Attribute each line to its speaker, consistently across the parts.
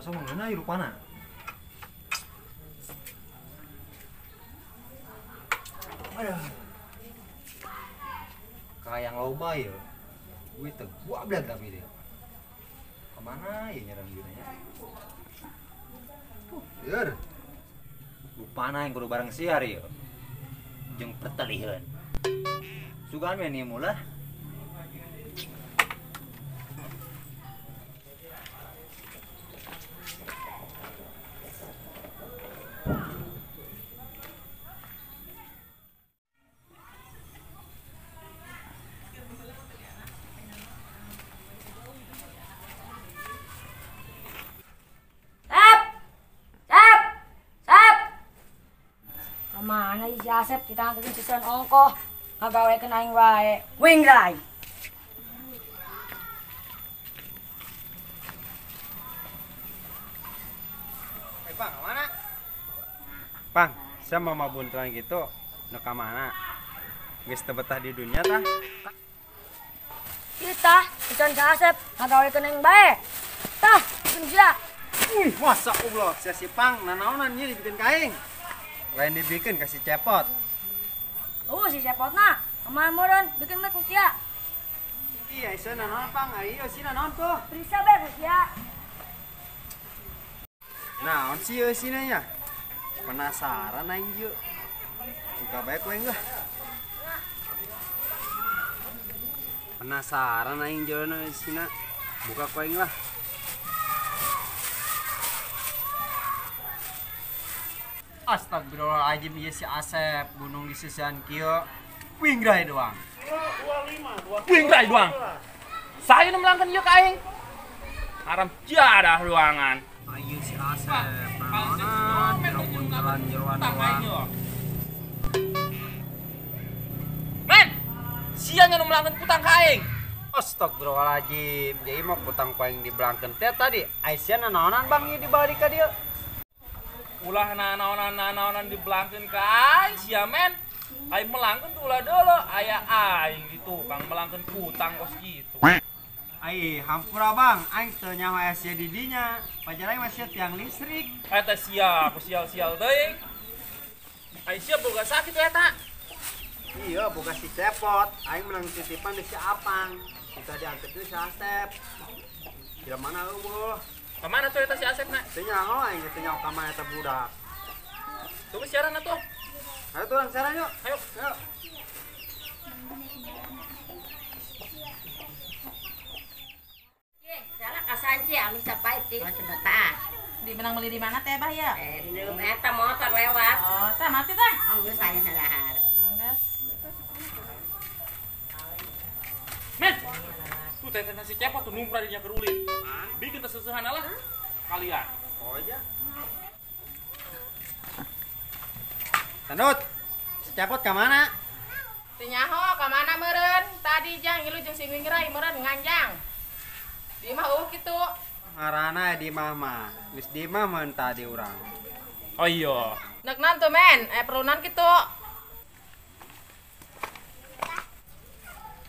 Speaker 1: Masa mengenai rupana. Aduh. Kayak yang loba ya. Gue tegua belag tapi dia. Kemana ya nyerang gunanya? Yer. Rupana yang kudu bareng siar ya. Jeung pertelihan. Sugan we nih mulah.
Speaker 2: Mana si Asep kita angkeun susuan ongkoh ngagawekeun aing wae. Wingrai.
Speaker 3: Eh, Pang, mana? Pang, saya mau mabuntuan gitu, nu ka mana? Geus teu betah di dunia tah?
Speaker 2: Kita susuan si Asep ngagawekeun aing bae. Tah, bikin sia.
Speaker 3: Wih, masa Allah, sia si Pang nanaonan ieu dibikin ka aing. Lain dibikin kasih cepot.
Speaker 2: Oh, si cepotna. Kemana meureun bikin mah ku sia.
Speaker 3: Iya, sia nanaon Pang? Ayo si nanaon tuh.
Speaker 2: Periksa bae ku sia.
Speaker 3: Naon sih ieu sina nya? Penasaran aing ieu. Buka bae ku aing lah. Penasaran aing jeung sina. Buka ku aing lah. Astagfirullahaladzim, ieu si Asep gunung di sisian kieu wingrai doang.
Speaker 4: Wingrai doang. Saya nu melangkeun ieu ka aing. Haram jadah ruangan.
Speaker 3: Ayo si Asep, naonan jero buntelan jeroan doang.
Speaker 4: Men, sia nya nu melangkeun kutang ka aing.
Speaker 3: Astagfirullahaladzim, jadi mau kutang ku aing dibelangkeun teh tadi. Ai sia nanaonan Bang ieu dibalik ka dieu.
Speaker 4: Ulah nanaonan dibelangkeun ka aing sia men. Aing melangkeun tuh ulah deuleu aya aing di tukang melangkeun kutang kos kitu.
Speaker 3: Ai hampura Bang, aing teu nyaho aya sia di dinya. Pajar aing masih tiang listrik.
Speaker 4: Eta sia, ku sial-sial teuing. Ai sia boga sakit eta.
Speaker 3: Iya, boga si cepot. Aing menang titipan di si Apang. Kita diantar deui si Asep. Di mana eueuh?
Speaker 4: Kemana tuh eta si Asep na?
Speaker 3: Teu nyaho aing teu nyaho ka mana eta budak.
Speaker 4: Tunggu siaran atuh.
Speaker 3: Ayo turun siaran yuk.
Speaker 4: Ayo.
Speaker 3: Ayo.
Speaker 5: Ye, salah kasanci amis sapait sih.
Speaker 6: Di menang beli di mana teh bah ya?
Speaker 5: Di eta motor lewat.
Speaker 6: Oh, tah mati tah.
Speaker 5: Oh, geus aya sadahar.
Speaker 6: Geus.
Speaker 4: Men. Tuh teh nasi cepot tuh numpra dinya keur ulin. Bikin teh seseuhana lah kalian.
Speaker 3: Oh iya. Tandut, si cepot ka mana?
Speaker 6: Teu nyaho ka mana meureun? Tadi jang ngilu jeung si Wingrai meureun nganjang. Di imah eueuh kitu.
Speaker 3: Ngarana di imah mah. Geus di imah mah tadi urang.
Speaker 4: Oh iya.
Speaker 6: Nek naon tuh men? Perlu naon kitu?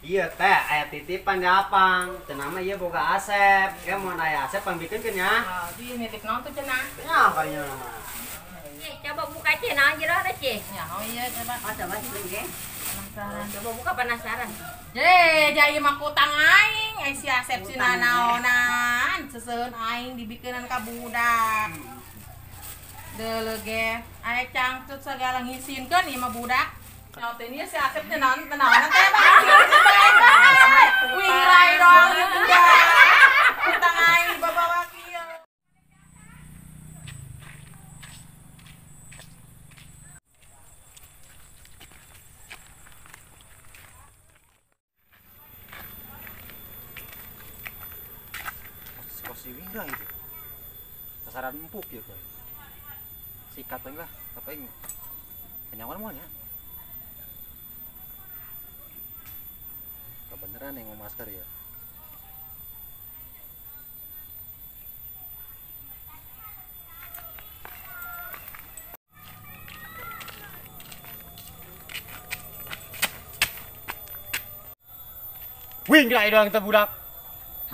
Speaker 3: Iya teh, aya titipan di Apang. Cenah mah ieu boga Asep. Ge mun aya Asep pangbikinkeun nya.
Speaker 6: Oh, di nitip naon tuh cenah?
Speaker 3: Nya kayaknya mah.
Speaker 5: Cih, coba buka cih, naon jero teh cih?
Speaker 6: Nyaho ieu coba.
Speaker 5: Oh, coba sih ge.
Speaker 6: Penasaran.
Speaker 5: Coba buka penasaran.
Speaker 6: Ye, jai mah kutang aing, ai si Asep si nanaonan, seseuheun aing dibikeunan ka budak. Deuleu ge, aya cangcut sagala ngisinkeun ieu mah budak. Nyaho teh ieu si Asep teh naon naonan teh bang. Wingrai doang ieu budak. Kutang aing dibawa kieu.
Speaker 1: Kos si Wingrai itu. Sasaran empuk ya koy. Sikat aing lah, apa aing. Kenyawan moal nya. Kebeneran yang mau masker ya.
Speaker 3: Wingrai doang teh budak.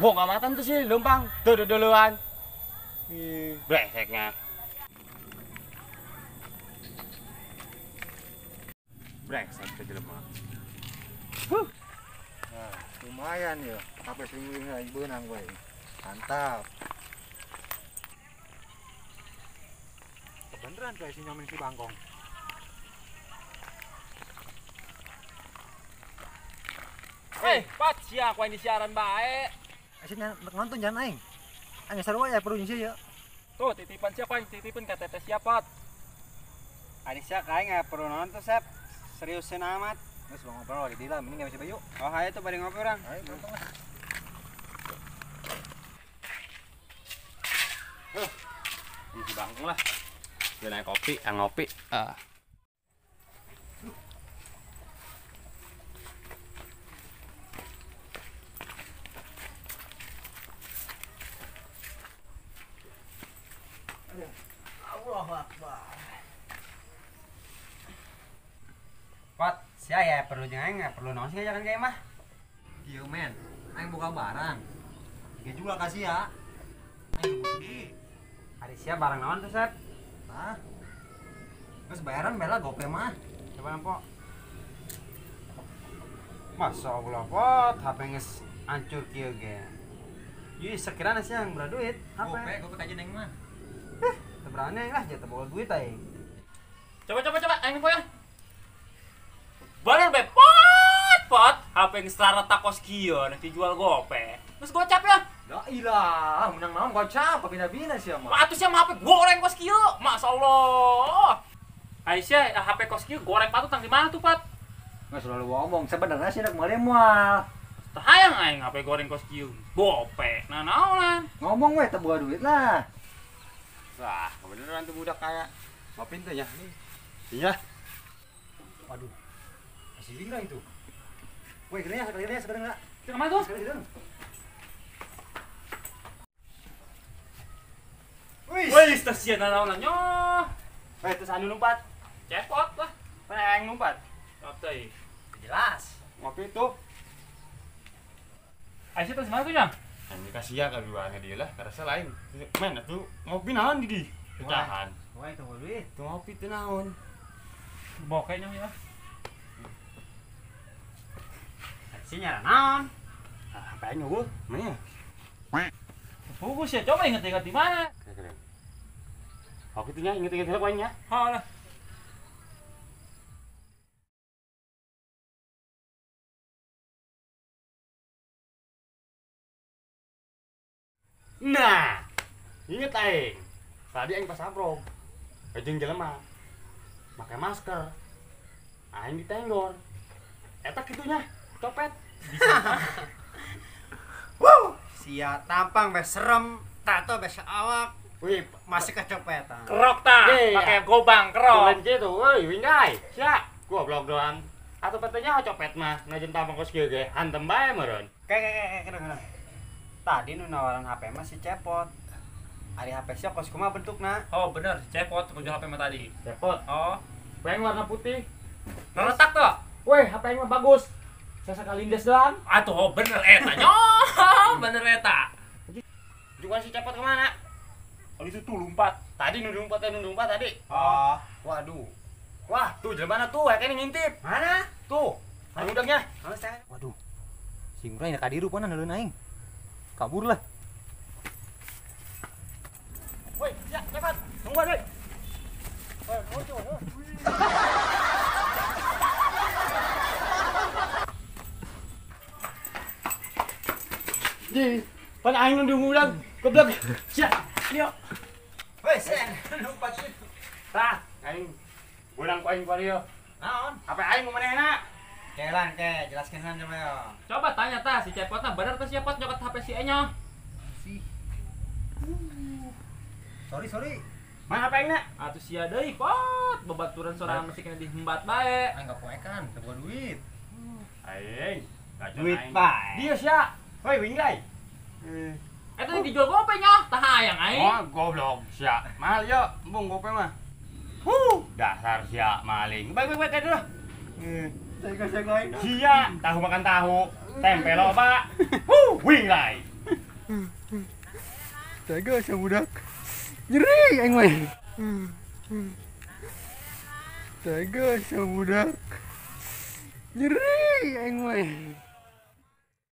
Speaker 3: Mau ngamatan tuh sih lempang, teu dodoloan.
Speaker 7: Ih, breseknya. Brengsek teh jelema. Huh.
Speaker 1: Nah, lumayan ya. HP 1000 lagi beunang gue. Mantap. Beneran kayak si nyomen si bangkong.
Speaker 4: Hei, Pat, sia ku aing di siaran bae.
Speaker 1: Aslinya nonton jangan aing. Aing sarua ya perlu sih ya.
Speaker 4: Tuh, titipan siapa aing titipin ka teteh siapa, Pat.
Speaker 3: Ari sia ka aing perlu nonton, Sep. Seriusin amat.
Speaker 1: Geus bang ngobrol di dalam ini enggak bisa bayu.
Speaker 3: Oh, hayu tuh bari ngopi urang.
Speaker 1: Ayo nonton lah.
Speaker 7: Huh. Ini si bangkong lah. Dia naik kopi, yang ngopi. Ah.
Speaker 3: Allahu Akbar. Pat, sia ya perlu jeung aing perlu naon sih ngajakan ka mah.
Speaker 1: Kieu men, aing buka barang. Dia juga kasih ya. Aing butuh.
Speaker 3: Ari sia barang naon tuh, Sep?
Speaker 1: Hah? Terus bayaran bela gope mah.
Speaker 3: Coba nempo. Masya Allah, Pot, HP geus hancur kieu ge. Ieu sekiranya sih yang berduit, HP.
Speaker 1: Gope, gope kajian aing mah.
Speaker 3: Teu berani lah, jatuh bawa duit aing.
Speaker 4: Coba coba aing nempo ya. Bener be, pot, pot. HP geus rata kos kieu nanti jual gope. Geus gocap ya.
Speaker 1: La ilah, menang naon gocap, bina-bina sia mah.
Speaker 4: Atuh sia mah HP goreng kos kieu. Masyaallah. Aisyah HP kos kieu goreng patut tang di mana tuh, Pat?
Speaker 1: Nggak selalu ngomong, sebenarnya sih nak meuli moal.
Speaker 4: Teu hayang aing HP goreng kos kieu. Gope, nah naonan.
Speaker 1: Ngomong we teu boga duit lah.
Speaker 7: Wah, kebeneran tuh budak kaya. Ngopin tuh ya. Iya.
Speaker 1: Waduh. Masih lira itu. Woi, gini ya, sekali ya, sekarang enggak.
Speaker 4: Itu kemana tuh?
Speaker 1: Sekali dong.
Speaker 4: Wih, teh sia naonan nyo.
Speaker 7: Weh, terus anu numpat.
Speaker 4: Cepot lah.
Speaker 7: Mana aing numpat?
Speaker 4: Oke.
Speaker 3: Jelas.
Speaker 7: Ngopi tuh.
Speaker 4: Aisyah terus mana tuh, Nyang?
Speaker 7: Ini kasih ya kaduanya dia lah, karena lain. Men, atuh ngopi naon di di? Pecahan.
Speaker 3: Wah, itu duit.
Speaker 7: Tuh ngopi teu naon.
Speaker 4: Bokeh nya ya.
Speaker 3: Aisyah nyara naon?
Speaker 7: Ah, apa aing eueuh? Mana ya?
Speaker 4: Fokus ya, coba inget-inget di mana.
Speaker 7: Keren. Aku tuh nya inget-inget heula aing nya.
Speaker 4: Ha lah.
Speaker 7: Nah, inget aing. Tadi aing pas amprok. Jeung jelema. Make masker. Aing ditenggor. Eta kitunya, copet.
Speaker 3: Wuh, sia tampang be serem, tato be awak.
Speaker 7: Wih,
Speaker 3: masih kecopetan.
Speaker 4: Kerok ta, pakai gobang kerok.
Speaker 7: Tulen kitu, euy, winggai. Sia, goblok doang. Atau petenya copet mah, najan tampang kos kieu ge, hantem bae meureun.
Speaker 3: Kayak keren. Tadi nu nawaran HP mah si Cepot. Ari HP sia kos kumaha bentukna?
Speaker 4: Oh, bener, si Cepot jual HP mah tadi.
Speaker 7: Cepot.
Speaker 4: Oh,
Speaker 7: yang warna putih.
Speaker 4: Retak tuh.
Speaker 7: Weh, HP yang mah bagus. Saya sekali lindes doang.
Speaker 4: Atuh, oh, bener eta nyo. Bener eta.
Speaker 7: Juga si Cepot kemana?
Speaker 4: Oh, itu tuh lompat.
Speaker 7: Tadi nu lompat, nu lompat tadi.
Speaker 3: Oh,
Speaker 7: waduh. Wah, tuh jelema mana tuh? Kayaknya ngintip.
Speaker 3: Mana?
Speaker 7: Tuh. Anu udangnya.
Speaker 1: Waduh. Si Ngurah ini kadiru pana neuleuh aing. Kabur lah.
Speaker 7: Woi, ya, cepat. Tungguan, woi.
Speaker 1: Woi, muncul.
Speaker 7: Ji, pan aing nu diundang, goblok. Sia, lieu.
Speaker 3: Woi, sen, lompat.
Speaker 7: Tah, aing beunang ku aing ku dieu.
Speaker 3: Naon?
Speaker 7: HP aing nu manehna?
Speaker 3: Kelan ke, jelaskan han coba yo.
Speaker 4: Coba tanya tah si Cepotna bener teh si Cepot nyokot HP si Enyo.
Speaker 1: Si. Sorry, sorry.
Speaker 7: Mana HP aingna?
Speaker 4: Atuh sia deui, Pot. Babaturan sorangan masih kena dihembat bae.
Speaker 1: Aing gak poekan, teu boga duit.
Speaker 7: Aing,
Speaker 3: duit bae.
Speaker 7: Dia sia. Woi, winggai.
Speaker 4: Eta yang dijual gope nyo, tah hayang aing.
Speaker 7: Oh, goblok sia. Mahal yo, embung gope mah. Huh, dasar sia maling. Baik baik baik dulu.
Speaker 3: Sego-sego
Speaker 7: Sia, tahu makan tahu, tempe loba. Huh, winggai.
Speaker 3: Tega sia budak.
Speaker 1: Nyeri aing mah. Tega sia budak. Nyeri aing mah.